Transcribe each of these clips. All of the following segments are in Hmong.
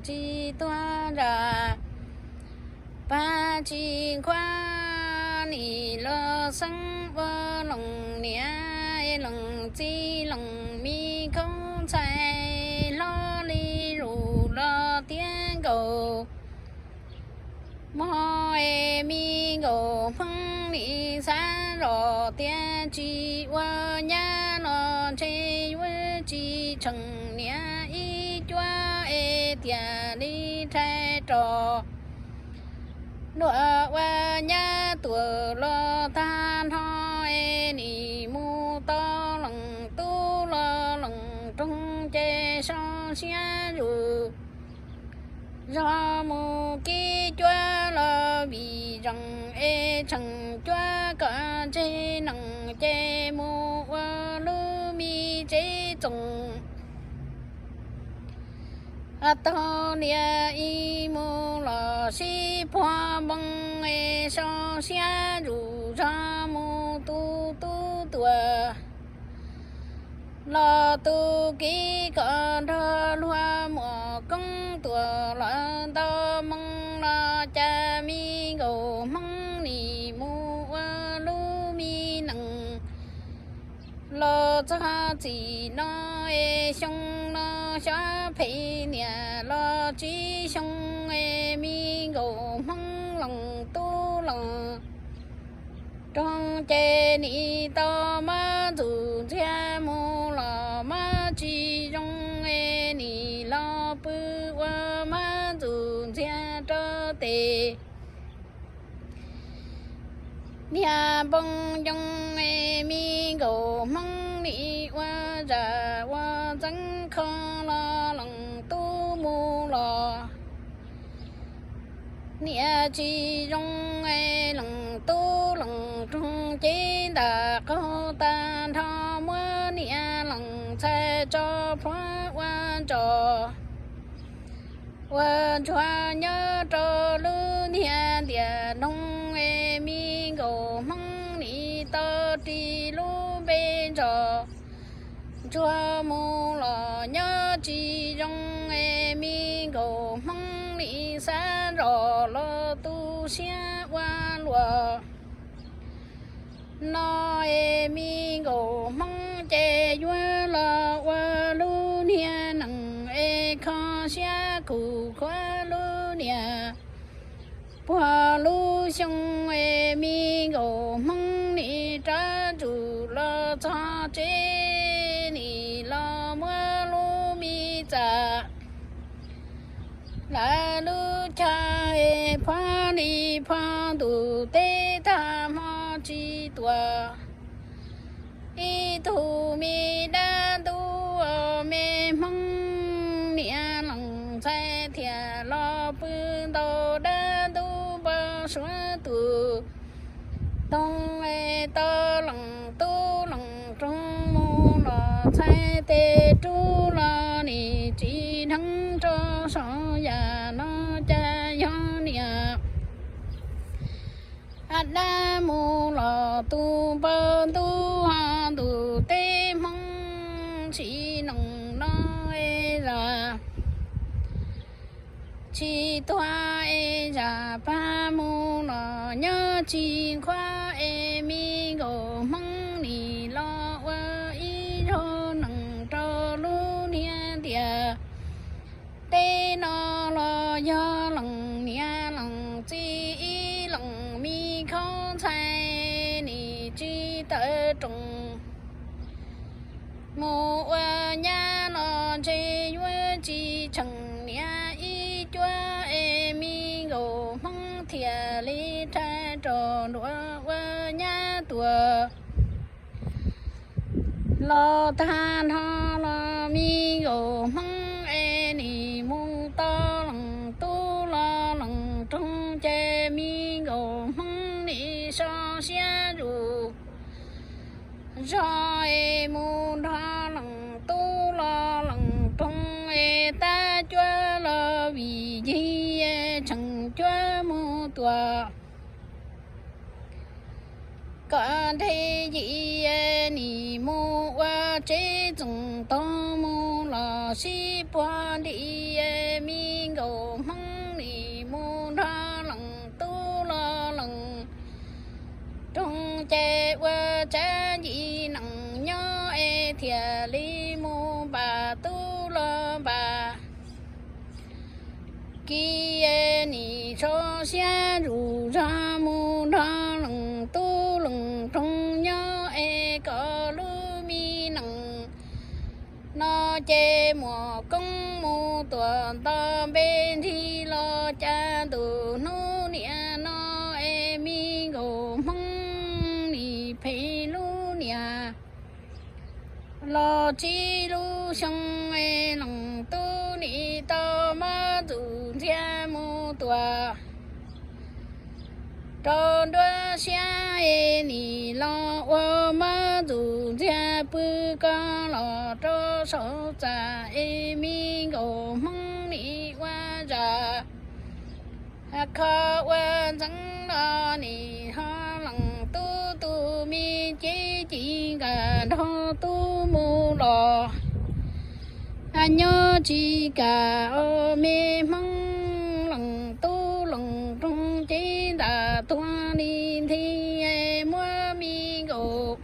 tsis tuag nram pab tsis nquag, nim los xeeb ua leej niam leej txiv leej me khaub ntxhais hlob li zus los tiav nkaus mog es me nkaus hmoob nim xav zom tias tsis ua nyab los ntshe yuav tsis tseem niam ib cuab es tiam li rhais rau luag ua nyab tuag los tag nrho es nim mus tau leej tub los leej roog ces sau siab zus zog mus kib cuab los vim zeej es tseem cuab kom ntseg nees ces mus ua lub me tsev txoos tau niam ib mus los sib puag npoo es sau siab zus zog mus tu tub tuag los tu kiv kom nrog luag muam koob tuag los ntau moo los cas me nkaus hmoob nim mus ua lub me nees los txog txim no es xyoo no xyov phem niam los tsib xyoo es me nkaus hmoob leej tub leej roog ces nim tau mab ntxuj ntxiag mus los mab tsis zoo es nim los pw ua mab ntxuj ntxiag rau tes niag npoo ncoo es me nkaus hmoob nim ua zam ua txeeb kho los leej tub mus los niam tsis zoo es leej tub leej roog cev ntam qaug tag nrho muab niam leej ntxhais tso plhuav ua ntsos ua ntsuag nyob rau lub niag ntiaj nroog es me nkaus hmoob nim tau ris lub npe ntsos ntsuag mus los nyob tsis zoo es me nkaus hmoob nim xav zom los tu siab ua luaj no es me nkaus hmoob ces yuav los ua lub niag nees es kho siab kuv khuav lub niag puag lub xyoo es me nkaus hmoob nim rov tsum los txog tsev nim los muab lub me txam lawv lub chaw es phov li phov ntuj teb tag hmo tsis tuam ib tug me dab ntub me hmoob niam leej ntxhais thiaj los pw ntau dab ntub npau suav tus ntoo es tau leej tub leej roog mus los txhais tes rub los nim tsis dheev rau saum yam no cas yog niam dab mus los tus npawg ntuj ho ntuj teb hmoob tsis noom no es zam tsis tuag es zam pag mus los nyob tsis nquag es me nkaus hmoob nim los ua ib zaug nees rau lub niag ntiaj teb no los yog leej niam leej txiv ib leej me khaub ntxhais nim tsis tawm roos mus ua nyab los ntshe yuav tsis tseem niam ib cuab es me nkaus hmoob thiaj li rhais rau nruab ua nyab tuag los tag nrho los me nkaus hmoob es nim mus tau leej tub los leej roog ces me nkaus hmoob nim sau siab zus zog es mus nrog leej tub los leej roog es tab cuab los vim yig es tseem cuab mus tuam kom nrheg yim es nim mus ua tsev txoos tog mus los sib puag nti, me nkauj Hmoob nim mus nrog leej tub los leej roog ces ua tsav ncig neej nyob es thiaj li mus npaj tub los npaj ki, nim so siab zuj zog mus nrog leej tub leej roog nyob es koj lub me neej no ces muaj koob mus tuaj nto npe nrig los cas ntuj hnub niaj no es me nkauj Hmoob nim phem lub niaj los tsib lub xyoo es leej tub nim tau muab ntxuj ntxiag mus tuaj rau nruab siab es nim los ua muab ntxuj ntxiag pw koj los rau saum txaj es me nkauj Hmoob nim ua zaj kho ua ntxeev los nim ho leej tub tus me cev ci nqa nrog tub mus los nyob tsis kam ua me Hmoob. Leej tub leej roog cev ntaj tuag li nthi, muab me nkauj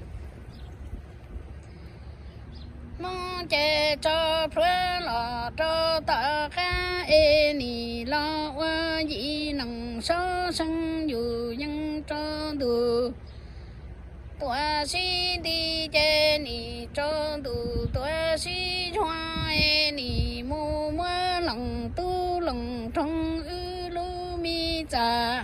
Hmoob ces tso plhuav los rau tom qab es nim los ua yim neej sab seej yus yeej rau ntuj tuaj sib nti ces nim rau ntuj tuaj sib zuag es nim mus muab leej tub leej roog wb lub me txaj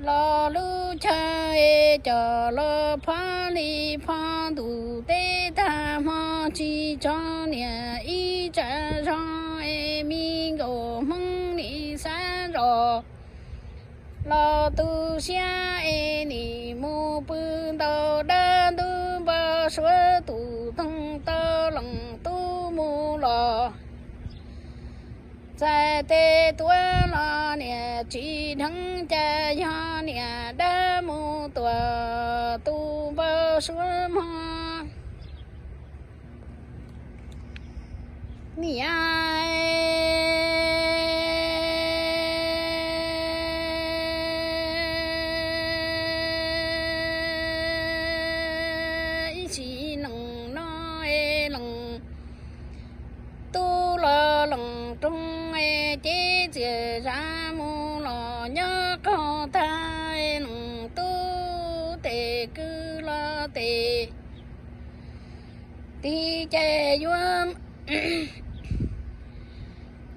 los lub chaw es cov los phob li phob ntuj teb tag hmo tsis tso niam ib tsam zog es me nkauj Hmoob nim xav zoj los tu siab es nim mus pw ntau dab ntub npau suav tus toog tau leej tub mus los txais tes tuav los niam tsis dheev cas yog niam dab mus tuaj tu npau suav mog. Niam, ib sim neej no es leej tub los leej roog es cev txiaj zam mus los nyob qaug tag, leej tub tes kwv los tes tig ces yuav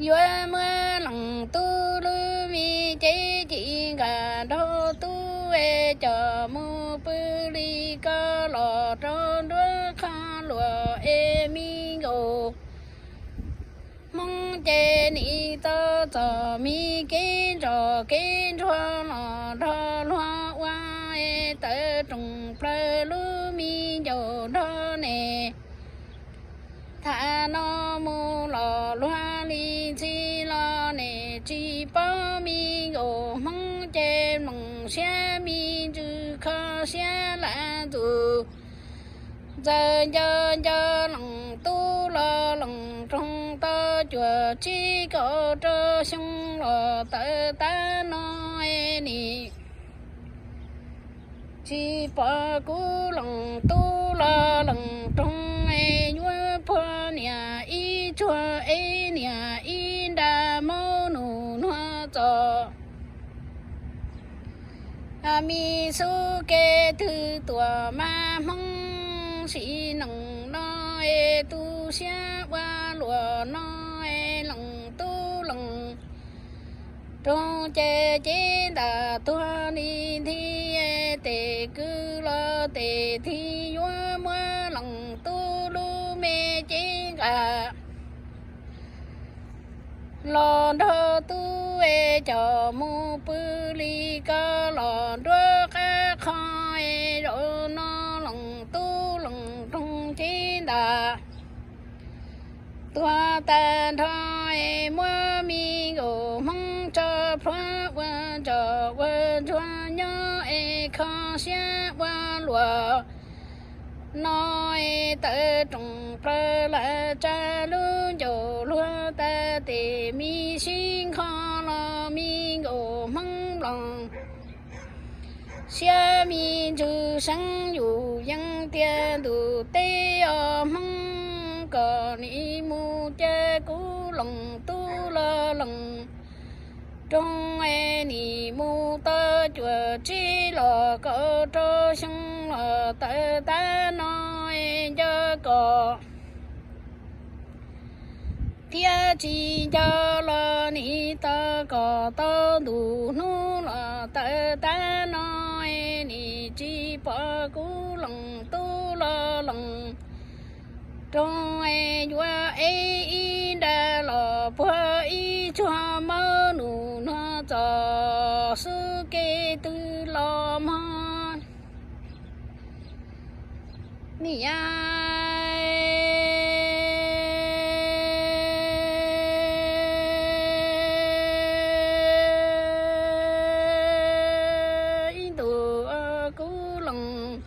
yuav muab leej tub lub me cev ci nqa nrog tub es coj mus pw li koj los rau nruab qhov luam es me nkauj Hmoob ces nim tau txog me kev ntsoj kev ntsuag los nrog luag ua es tawm rooj plaws lub me ncauj nrog nes. Tham no mus los luag li ntxhi los nes tsis paub me nkauj Hmoob ces mloog siab me ntsws kho siab lam ntxuj ntxaws nco nco leej tub los leej roog tau cuaj tsib kaum rau xyoo los tawm tab no es nim tsis pom kuv leej tub los leej roog es yuav puag niam ib tsuag es niam ib nra maub nus nuag txos. Me xub kev twg tuaj mas Hmoob sim neej no es tu siab ua luam no es leej tub leej roog ces cev ntaj tuag li nthi, tes kwv los tes tig yuav muab leej tub lub me cev nqa los nrog tub es coj mus pw li koj los nruab qab qho es zaum no leej tub leej roog cev ntaj tuag tag nrho es muab me nkauj Hmoob tso plhuav ua ntsoj ua ntsuag nyob es kho siab ua luam no es tawv roos plaws lam tsa lub ncauj luag tas tes me sib nqho los me nkaus Hmoob Nplog. Siab me ntsws seeb yus yeej tias ntuj teb os Hmoob, kom nim mus cas kuv loos tub los loos roog es nim mus tau cuaj tsib los kaum rau xyoo los tawv tab no es nco kom thiab tsis nco los nim tau kom tau ntu hnub los tawv tab no es nim tsis pom kuv loos tub los loos roog es yuav ev ib nra los puag ib tsuag maub nus nuag txog xub kev twg los mog. Niam, ib ntus kuv loos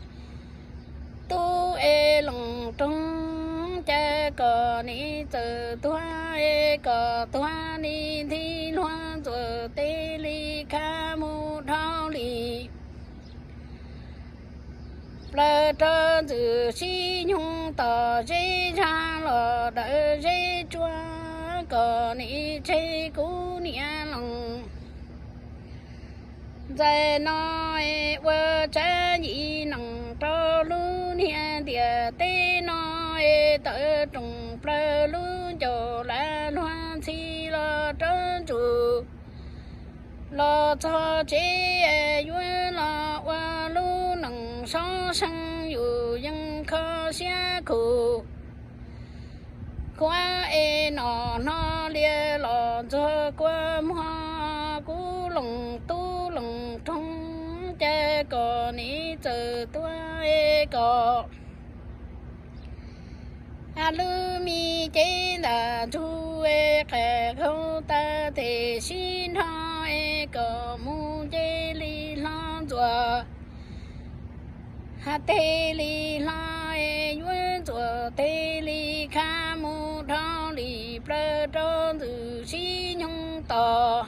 tub es loos roog, cas kom nim txawm tuag es kom tuag nim nthi luag ntxuav tes li khab mus dhau li plaws rau ntxwm sib nyoog tom zeb zag los dawm zeb tsuag, kom nim tseg kuv niam loos. Ntxais no es ua tsav yim nees rau lub niag ntiaj teb no es tawv roos plaws lub ncauj lav luag ntxhi los rov ntsug los txog tsev, yuav los ua lub nees sob seej yus yeej kho siab khuv. Kuv es nom no lias los ntxuag kua muag, kuv loos tub loos roog, cas kom nim txawm tuag es kom lub me cev ntam ntsug es qas khaub tas tes sib nrho es kom mus nce li hlo ntxuav tes li hlo es yuav ntxuav tes li khab mus dhau li plaws rau ntxwm sib nyoog tom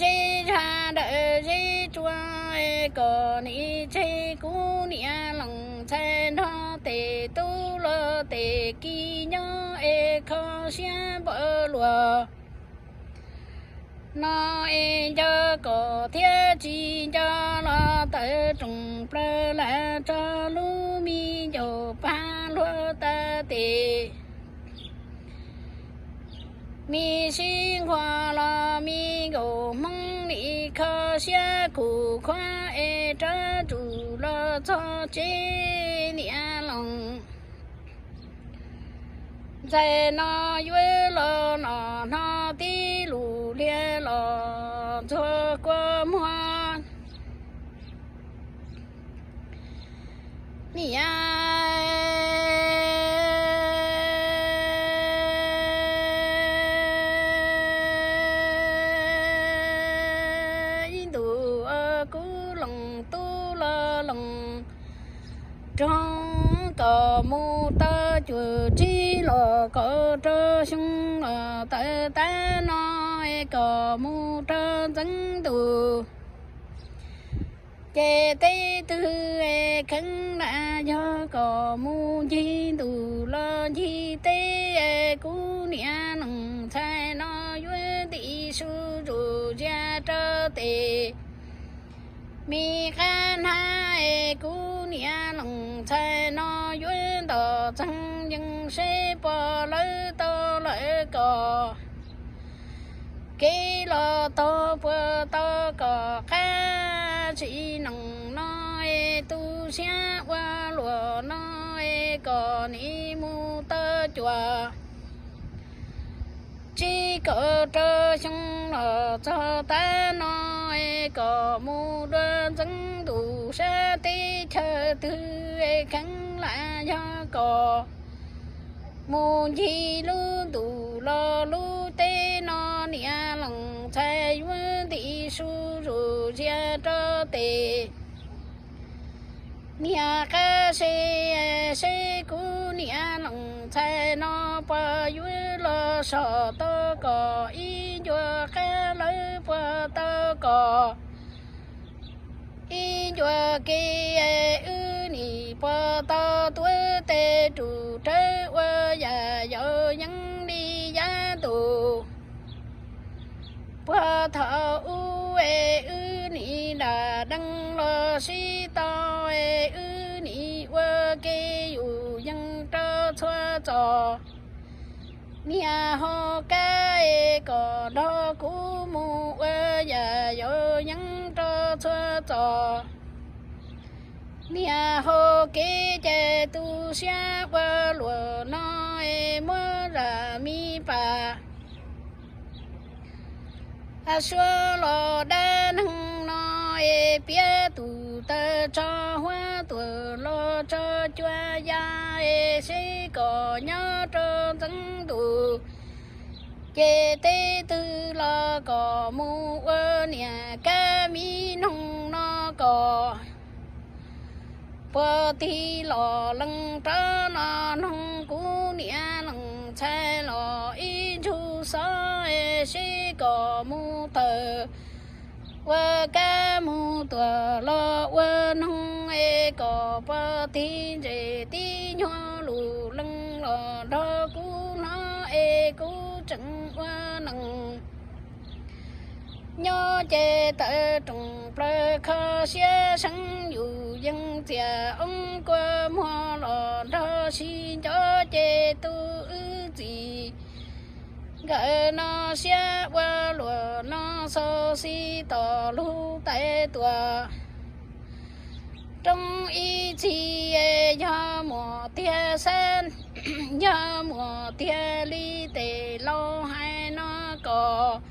zeb zag dawm zeb tsuag, kom nim tseg kuv niam loos ntxhais nrog tes tub los tes ki nyob es kho siab npaum luaj no es nco kom thiab tsis nco los tawv roos plaws lam tso lub me ncaus pag luag tas tes me sib nquag los me nkaus Hmoob nim kho siab khuv khuav es rov tsum los txog tsev niam loos. Ntxais no yuav los nom no tib lus lias los ntxuag kua muag. Niam, ib ntus kuv loos tub los loos roog, kom mus tau cuaj tsib los kaum rau xyoo los tawv tab no es kom mus rau ntxeev ntus. Ces teb twg es kheev lam yog kom mus ncig ntus los ncig teb, kuv niam loos ntxhais no yuav ntim su zus zias rau tes me qab hnab es kuv niam loos ntxhais no yuav ntom txeeg yees seb pom lawv tau lawv kom kev los tau puas tau kom qab tsis noom no es tu siab ua luam no es kom nim mus tau cuaj tsib kaum rau xyoo los txog tab no es kom mus dua ntxeev ntus sab teb chaws twg es kheev lam yog kom mus ncig lub ntus los lub teb no niam loos ntxhais yuav ntim su zus zias rau tes Niag qab seb, seb kuv niam leej ntxhais no puas yuav los so tau kom ib ncua qab lawv puas tau kom ib ncua kev, wb nim puas tau tuav tes rub rawv ua yam yau yeeb li yav ntuj. Puag thaum ub es wb nim nram dees los sib tau es wb nim ua ke yus yees rau txhua txom. Niag hau kab es kom nrog kuv mus ua yam yau yeeb rau txhua txom. Niag hau kev ces tu siab ua luam no es muab zam mi pas. Suav los dab neeg no es piav tus taw tso huab tuam los tso cua ya es seb kom nyob rau ntxeev ntus. Ces teb twg los kom mus ua niam kab mi noog no kom puag tig los lees rov no noog kuv niam leej ntxhais los ib ntsug xov es seb kom mus tawm ua kab mus tuam los ua noog es kom puag tig ntses tib nyuag lus lees los nrog kuv hlob es kuv tseem ua neej nyob ces tawm rooj plaws kho siab seev yus yeej txias oob kua muag los nrog sib nco ces tu wb txiv nkawm no siab ua luam no xau xis tom lub tais tuam. Roob ib txhis yog muaj tiag xab, yog muaj tiag li tes laus hais no kom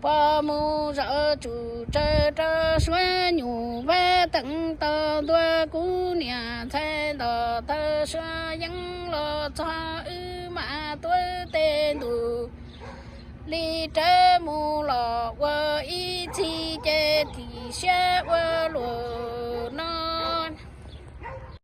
puas mus zaum tsum tsawv rau suav nyuj vaj teev tau ntua kuv niam ntxhais nto taw suav yeeb los txog wb mam tuav tes ntus li rawv mus los ua ib txhis ces tig siab ua luam